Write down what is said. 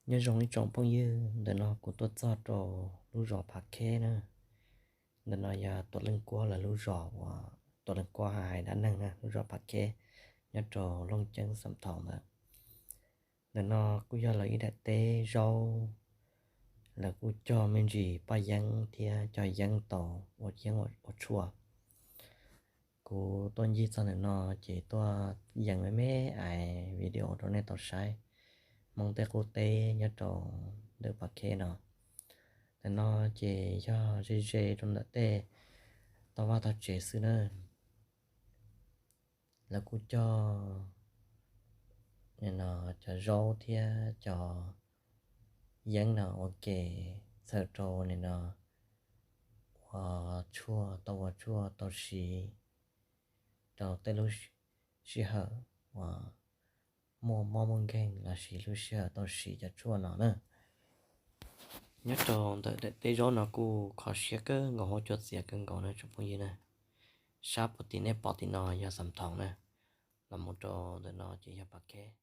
Nyob zoo ib tsoom phooj ywg, ntawm no kuv tuaj txog rau lub zos Phav Kheb na. Ntawm no yog Tuam Leej Kuab lawv lub zos uas Tuam Leej Kuab hais dab neeg na, lub zos Phav Kheb, nyob rau Looj Ceeb Xam Thoos ntawd. Ntawm no kuj yog lawv ib daim teb zaub, lawv kuj cog me ntsis paj yeeb thiab cog yeeb tau ua yeeb ua tshuaj. Kuv tuaj ncig txog ntawm no ces tuaj yees me me ais video rau nej tau saib Hmoob tej qub teb nyob rau ntawm Phav Kheb no. Ntawm no ces yog ze ze rau ntawm tej toj vaj tog tsev xwb na. Lawv kuj cog nim no cov zaub thiab cov yeeb no ua ke txhawm rau nim no ua tshuaj tau, ua tshuaj tau siv rau tej lub sij hawm uas muaj mob muaj nkeeg lossis lub sij hawm tau siv cov tshuaj no na. Nyob rau ntawm daim teb zaub no kuj kho siab kawg nkaus, huab cua txias kawg nkaus na tsoom phooj ywg na. Sab puag tim nej pom tim no yog Xam Thoos na, los mus rau ntawm no ces yog Phav Kheb.